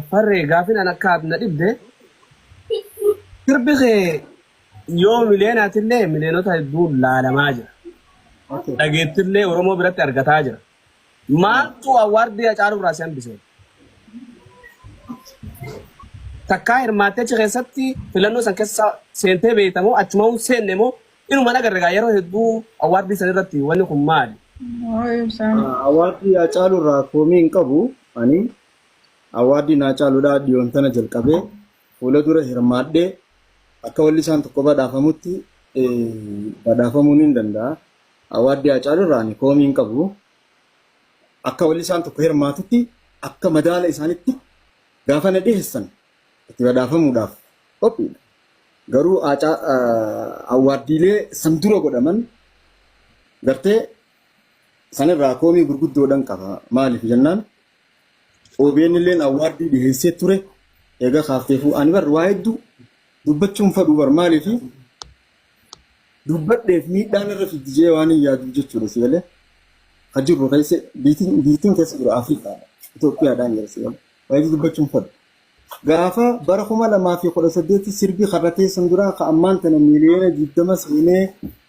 Farree gaafin an akka na dhibde sirbi kee yoo miliyeenaatillee miliyeenota hedduun laalamaa jira. Dhageettillee Oromoo biratti argataa jira. Maaltu awwaardii Hacaaluu irraa si hambise? Takkaa hirmaattee achi keessatti filannoo san keessa seentee beekta moo achuma hin seenne moo inuma agarre gaa yeroo hedduu awwaardii san irratti wanni kun maali? Awwaardii Hacaaluu irraa komii hin qabu ani. Awwaardiin Hacaaluudhaa dhiyoon tana jalqabee fuula dura hirmaadhee akka wallisaan tokko badhaafamutti badhaafamuu ni danda'a. Awwaardii Hacaaluu irraa ani komii hin qabu. Akka wallisaan tokko hirmaatutti akka madaala isaanitti gaafa na dhiheessan itti badhaafamuudhaaf qophiidha. Garuu awwaardiilee san dura godhaman gartee sanirraa koomii gurguddoodhan qaba. Maaliif jennaan OBN illeen awwaardii dhiheessee ture eega kaafteefuu ani bar waa hedduu dubbachuun fadhu bar maaliif dubbadheef miidhaan irra fiddi jee waan hin yaadu jechuudha si galee. Ka jirru keessa biitiin biitiin keessa jiru Afrikaadha. Itoophiyaadhaan jira si galee. Waa dubbachuun fadhu. Gaafa bara 2018 sirbi karra teessan duraa ka ammaan tana miiliyoona 20 seenee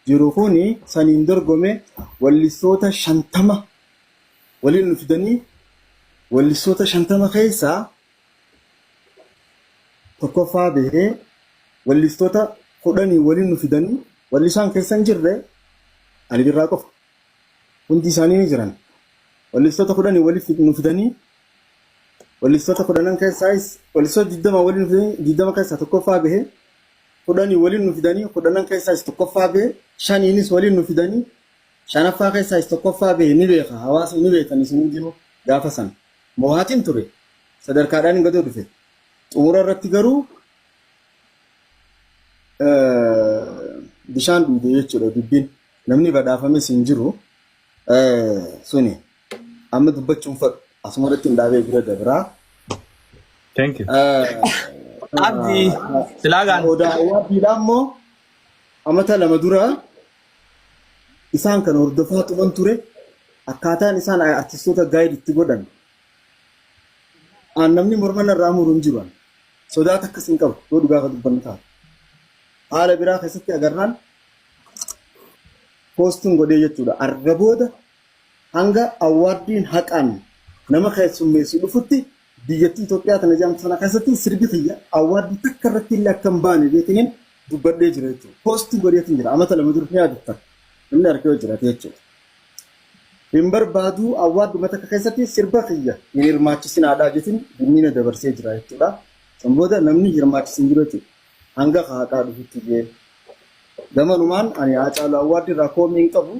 jiru kuni saniin dorgome wallistoota 50 waliin nu fidanii wallistoota 50 keessaa tokkoffaa bahee wallistoota 10 waliin nu fidanii wallisaan keessa hin jirre ani birraa qofa. Hundi isaanii ni jiran. Wallistoota 10 waliin nu fidanii wallistoota kudhanan keessaayis wallistoota 20 waliin nu fidanii 20 keessaa tokkoffaa bahee 10 waliin nu fidanii kudhanan keessaayis tokkoffaa bahee shaniinis waliin nu fidanii shanaffaa keessaayis tokkoffaa bahee ni beeka hawaasni ni beekan isin hundinuu gaafa sana. Mo'aatiin ture sadarkaadhaan hin gadoo dhufe. Xumura irratti garuu bishaan dhuude jechuudha dubbiin. Namni badhaafames hin jiru. Suni amma dubbachuun fadhu asuma irratti hin dhaabee bira dabraa. Thank you. Abdii silaagaan Odaa awwaabbiidhaa immoo amata 2 dura isaan kan hordofaa turan ture akkaataan isaan artistoota gaayid itti godhan. Aan namni morma narraa muru hin jiru. Sodaa takkas hin qabu yoo dhugaa kan dubbannu taate. Haala biraa keessatti agarraan poostiin godhee jechuudha. Arga booda hanga awwaardiin haqaan nama keessummeessu dhufutti biyyattii Itoophiyaa tana jedhamtu sana keessatti sirbi kiyya awwaardii takka irratti illee akka hin baane beekiniin dubbadhee jira jechuudha. Poostii godheetiin jira. Amata 2 dura ni yaadatta. Namni harkee jiraate jechuudha. Hin barbaadu awwaarduma takka keessatti sirba kiyya hin hirmaachisinaadhaa jetiin dinniina dabarsee jira jechuudha. San booda namni hirmaachisin jiru jechuudha. Hanga haqaa dhufutti jee. Gamanumaan ani Haacaaluu awwaardii irraa koomii hin qabu.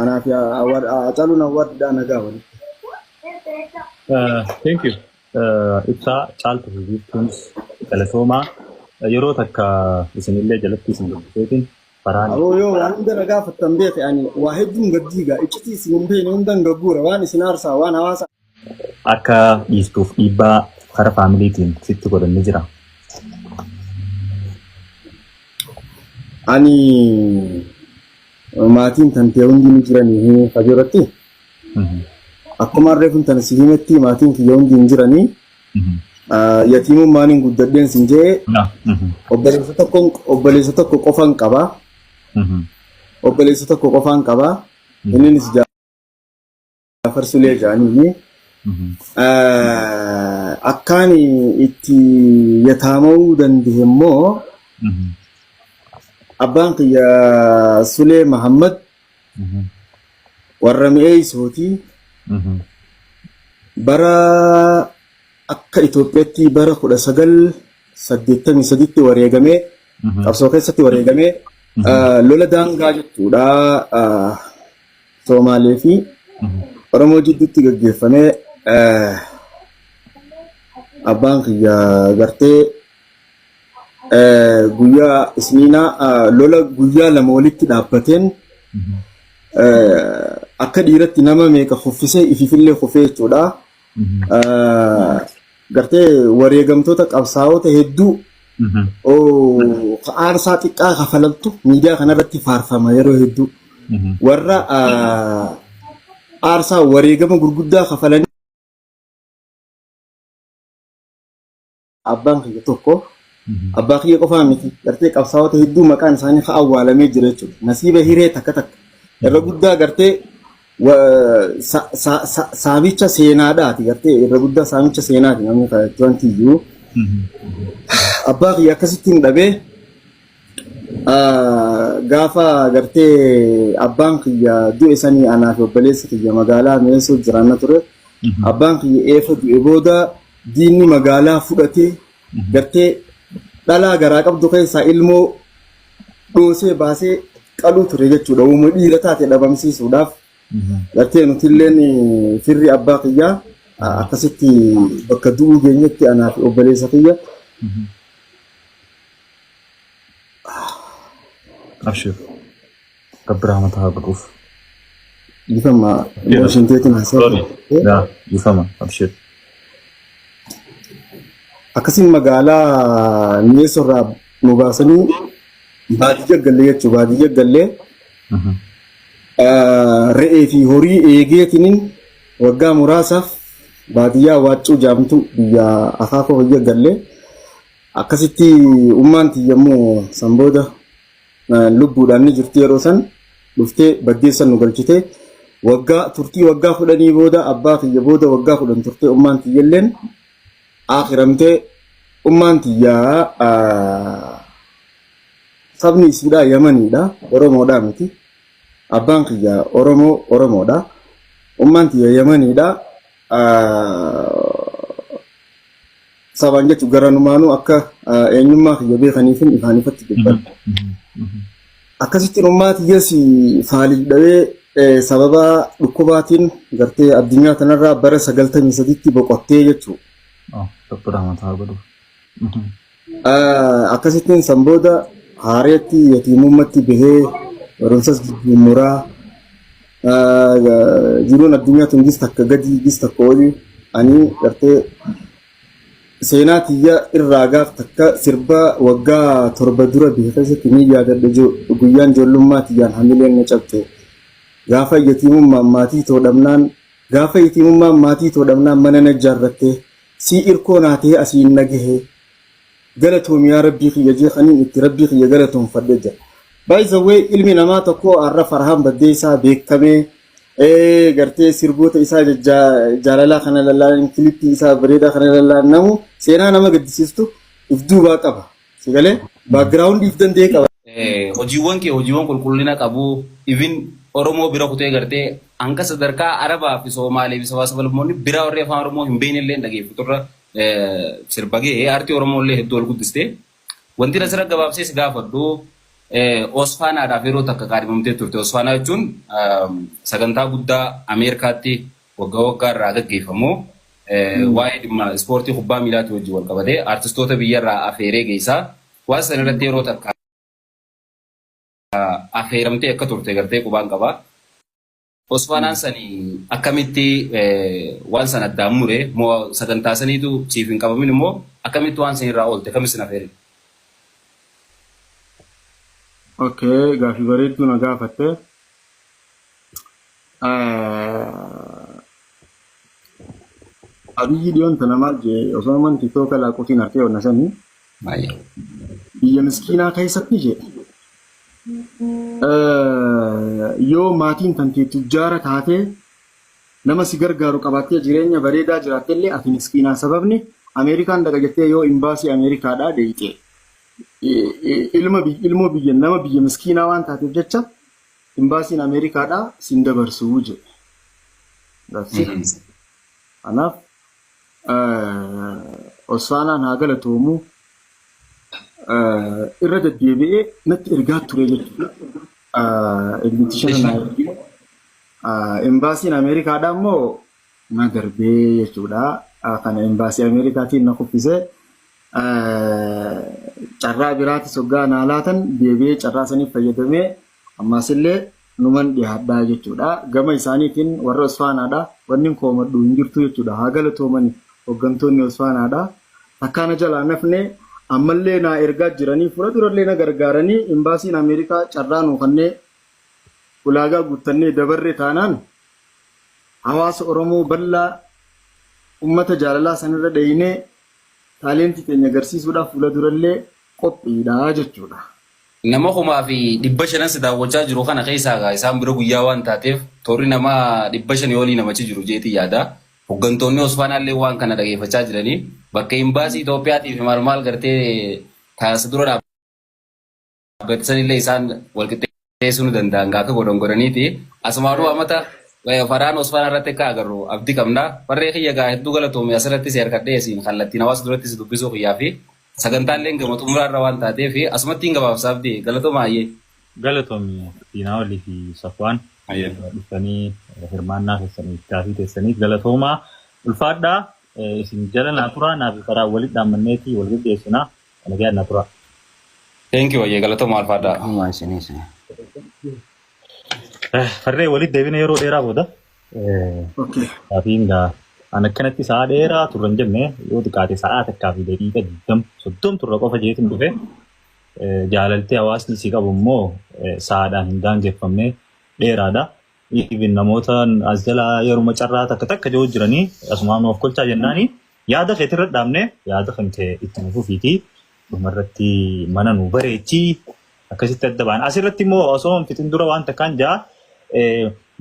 Anaa fi Haacaaluun awwaardiidhaa nagaa walitti. Thank you. Ibsaa caaltu fi biiftuunis galatoomaa. Yeroo takka isinillee jalatti isin dubbiseetiin Faraan. Aboo yoo waan hunda na gaafattan beeke ani waa hedduun gad diiga iccitii isin hin beekne hundan gagguura waan isin aarsaa waan hawaasa Akka dhiistuuf dhiibbaa kara faamiliitiin sitti godhan ni jira. Ani maatiin tantee hundi ni jiranii fagoo irratti akkuma reefun tana si himetti maatiin kiyya hundi hin jiranii Yatiimummaan hin guddadheen sin jee obboleessa tokko obboleessa tokko qofan qaba. Obboleessa tokko qofaan qaba. Innis Jaafar Sulee jedhaniini. Akkaan itti yataama'uu danda'e immoo abbaan kiyya Sulee Mahammad warra mi'eessooti. Bara akka Itoophiyaatti bara 1983tti wareegamee qabsoo keessatti wareegamee lola daangaa jechuudha Somaalee fi Oromoo jidduutti gaggeeffamee abbaan kiyya gartee guyyaa isniinaa lola guyyaa 2 walitti dhaabbateen akka dhiiratti nama meeqa kuffisee ififillee kufee jechuudha. Gartee wareegamtoota qabsaa'ota hedduu aarsaa xiqqaa kafalaltu miidiyaa kanarratti faarfama yeroo hedduu. Warra aarsaa wareegama gurguddaa kafalanii. Abbaan kiyya tokko abbaa kiyya qofaa miti gartee qabsaa'ota hedduu maqaan isaanii ka awwaalamee jira jechuudha. Nasiiba hiree takka takka irra guddaa gartee saamicha seenaadhaati gartee irra guddaa saamicha seenaati namni wanti iyyuu. Abbaa kiyya akkasittiin dhabee gaafa gartee abbaan kiyya du'e sanii anaa fi obboleessi kiyya magaalaa Mi'eessoo jiraanna ture. Abbaan kiyya eefa du'e booda diinni magaalaa fudhatee gartee dhalaa garaa qabdu keessaa ilmoo dhoosee baasee qaluu ture jechuudha. Uuma dhiira taate dhabamsiisuudhaaf gartee nutilleen firri abbaa kiyyaa akkasitti bakka du'uu geenyetti anaa fi obboleessa kiyya Abshir. Rabbi rahmata haa godhuuf. Dhiifama emotion teetiin haasa'u. Sorry. Yaa dhiifama. Abshir. Akkasiin magaalaa Mi'eessoo irraa nu baasanii baadiyya gallee jechuudha. Baadiyya gallee re'ee fi horii eegeetiniin waggaa muraasaaf baadiyyaa Waaccuu jaamtu biyya akaakoo kiyya gallee akkasitti ummaan tiyya immoo san booda lubbuudhaan ni jirti yeroo san dhuftee baddeessan nu galchite waggaa turtii waggaa kudhanii booda abbaa kiyya booda waggaa 10 turtee ummaan tiyyalleen aakiramtee. Ummaan tiyya sabni isiidhaa Yamaniidha, Oromoodhaa miti. Abbaan kiyya Oromoo Oromoodha. Ummaan tiyya Yamaniidha. Sabaan jechuun garanumaanuu akka eenyummaa kiyya beekaniifin ifaan ifatti dubbadha. Akkasittiin ummaa tiyyas faaliif dhabee sababa dhukkubaatiin gartee addunyaa tanarraa bara 93tti boqottee jechuudha. Rabbi rahmata haa godhuuf. Akkasittiin san booda haareetti yatiimummatti bahee barumsas jijjiimuraa jiruun addunyaa tun gis takka gadi gis takka oli ani gartee seenaa tiyya irraa gaaf takka sirba waggaa 7 dura bahe keessatti ni yaadadha guyyaan ijoollummaa tiyyaan hamileen na cabxe gaafa yatiimummaan maatii too dhabnaan Gaafa yatiimummaan maatii too dhabnaan mana na ijaarratte, sii irkoo naa tahee asiin na gahe, galatoomi yaa Rabbii kiyya jee kaniin itti Rabbii kiyya galatoomfadhe jira. By the way ilmi namaa tokko har'a Farhaan Baddeessaa beekamee gartee sirboota isaa jaalalaa kana lallaalan kilippii isaa bareedaa kana lallaalan namu seenaa nama gaddisiistu if duubaa qaba. Si galee background if danda'e qaba. Hojiiwwan kee hojiiwwan qulqullina qabu even Oromoo bira kutee gartee hanga sadarkaa Arabaa fi Soomaalee fi sabaa sablammoonni biraa warri afaan Oromoo hin beekne illee dhageeffaturra sirba ga'e aartii Oromoo illee hedduu ol guddiste. Wanti asirra gabaabsee si gaafadhu Osfaanaadhaaf yeroo takka kaadhimamtee turte. Osfaanaa jechuun sagantaa guddaa Ameerikaatti waggaa waggaa irraa gaggeeffamu waa'ee dhimma ispoortii kubbaa miilaatii wajjin wal qabatee aartistoota biyyarraa afeeree geessaa. Waan san irratti yeroo takka afeeramtee akka turte gartee qubaan qaba. Osfaanaan sani akkamitti waan san addaan mure moo sagantaa saniitu siif hin qabamin immoo akkamitti waan san irraa oolte kamis sin afeerin? Okay, gaafii bareedduu na gaafatte. Abiyyi dhiyoon tana maal jee osoo man tiktooka laaquutiin harkee onna sanii Baay'ee. biyya miskiinaa keessatti jee yoo maatiin tantee tujjaara taatee nama si gargaaru qabaattee jireenya bareedaa jiraatte illee ati miskiinaa sababni Ameerikaan dhaqa jettee yoo imbaasii Ameerikaadhaa deeyxe ilma ilmoo biyya nama biyya miskiinaa waan taateef jecha Imbaasiin Ameerikaadhaa sin dabarsu jedhe. That's it. Kanaaf Osfaanaan haa galatoomu irra deddeebi'ee natti ergaa ture jechuudha. Invitation naa ergee. Imbaasiin Ameerikaadhaa immoo na darbee jechuudha. Kana imbaasii Ameerikaatiin na kuffisee carraa biraatis hoggaa naa laatan deebi'ee carraa saniif fayyadamee ammasillee numan dhiyaadhaa jechuudha. Gama isaaniitiin warra Osfaanaadha. Wanni koomadhu hin jirtu jechuudha. Haa galatoomani hoggantoonni Osfaanaadha. Takkaa na jalaa nafne ammallee naa ergaa jiranii fuula durallee na gargaaranii imbaasiin Ameerikaa carraa nuu kannee ulaagaa guuttannee dabarre taanaan hawaasa Oromoo bal'aa ummata jaalalaa sanirra dheeynee Taalentii keenya agarsiisuudhaaf fuula durallee qophiidha jechuudha. Nama 5,500 si daawwachaa jiru kana keessaa egaa isaan bira guyyaa waan taateef toorri nama 500 olii namachi jiru jeetii yaada. Hoggantoonni Osfaanaallee waan kana dhageeffachaa jiranii bakka imbaasii Itoophiyaatii fi maal maal gartee taasisa dura dhaabbatsanillee isaan wal qixxeessuu ni danda'an gaa akka godhan godhaniiti. Asumaanuu amata faraan Osfaanaa irratti akka agarru abdii qabna. Farree kiyya gaa hedduu galatoomi asirratti si harkadhee siin kallattiin hawaasa duratti si dubbisuu kiyyaa fi sagantaalleen gama xumuraa irra waan taateef asumatti hin gabaabsa abdii galatoomaa hayyee. Galatoomi Diinaa'olii fi Safwaan dhuftanii hirmaannaa keessaniif gaafii teessaniif galatoomaa ulfaadhaa isin jala naa turaa naa fi karaa walitti dhaammanneeti wal geggeessinaa nagaan naa turaa. Thank you hayyee galatoomaa ulfaadhaa. Galatoomaa isinis. Farree walitti deebina yeroo dheeraa booda. Okay. Gaafiin gaa an akkanatti sa'a dheeraa turre hin jenne yoo xiqqaate sa'a takkaa fi daqiiqa digdam soddom turre qofa jeetiin dhufe jaalaltee hawaasni si qabu immoo sa'aadhaan hin daangeffamne dheeraadha. Even namoota as jalaa yeruma carraa takka takka jiru jiranii asumaan of kolchaa jennaani yaada keetirra dhaabne yaada kan kee itti nu fufiitii dhumarratti mana nu bareechii akkasitti adda ba'an. Asirratti immoo osoo hin fixin dura waan takkaan jaa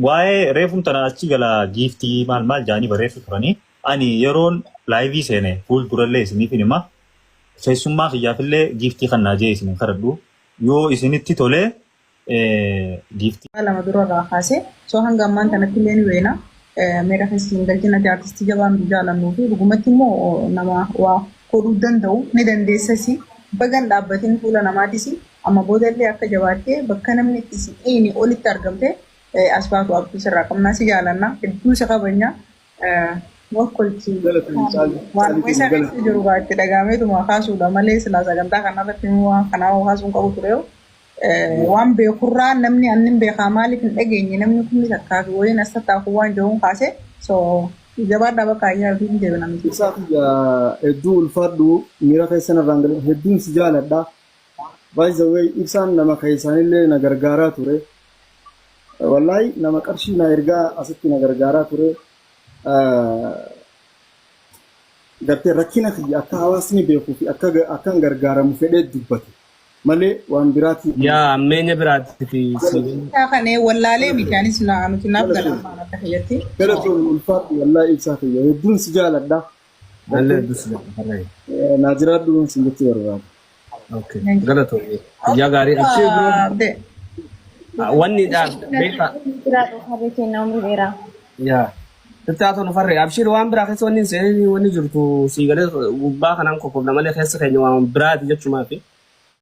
waa'ee reefum tana achi gala giiftii maal maal jaanii barreessu turanii ani yeroon live seene fuul durallee isiniif hima keessummaa kiyyaafillee giiftii kan naa jee isin hin kadhadhu yoo isinitti tolee giiftii. Lama dura irraa kaasee so hanga ammaan kanatti illee ni beena. Meeqa keessa hin galchin ati artistii jabaa nuti jaalannuu fi dhugumatti immoo nama waa godhuu danda'u ni dandeessasi. Bagan dhaabbatin fuula namaatis amma booda illee akka jabaattee bakka namni itti si eeyne olitti argamte as baatu abdii sirraa qabnaa si jaalanna hedduu si kabajna. Nuuf kolchi. Galatoomi Caalii. Waanuma isa keessa jiru gaa itti dhagaameetuma kaasuudha malee silaa sagantaa kanarratti waan kanaa kaasuun qabu ture. Waan beekurraa namni annin beekaa maaliif hin dhageenye namni kun takkaa fi wayiin as tattaafu waan jiruun kaase so jabaadhaa bakka ayyaa fi hin deebina miti. Ibsaa kiyya hedduu ulfaadhu miira keessan irraan galee hedduun si jaaladha. By the way ibsaan nama keessaanillee na gargaaraa ture. Wallaahi nama qarshii na ergaa asitti na gargaaraa ture. Gartee rakkina kiyya akka hawaasni beekuu fi akka akkan gargaaramu fedhee dubbate malee waan biraatii. Yaa ammeenya biraatti fi si. Kana wallaalee miti anis na nuti naaf gala afaan akka kiyyatti. Galatoon ulfaadhu wallaahi ibsaa kiyya hedduun si jaaladha. Mallee hedduu si jaalladha. Naa jiraadhu sin jechuu barbaada. Okay. Galatoomii. Guyyaa gaarii. Abshee biroo. Wanni beektaa. Jiraadhu harree keenya umrii dheeraa. Yaa. Sitti haa tolu farree. Abshir waan biraa keessa wanni hin seenin wanni jirtu sii galee gubbaa kanaan kokkofna malee keessa keenya waan biraati jechumaafi.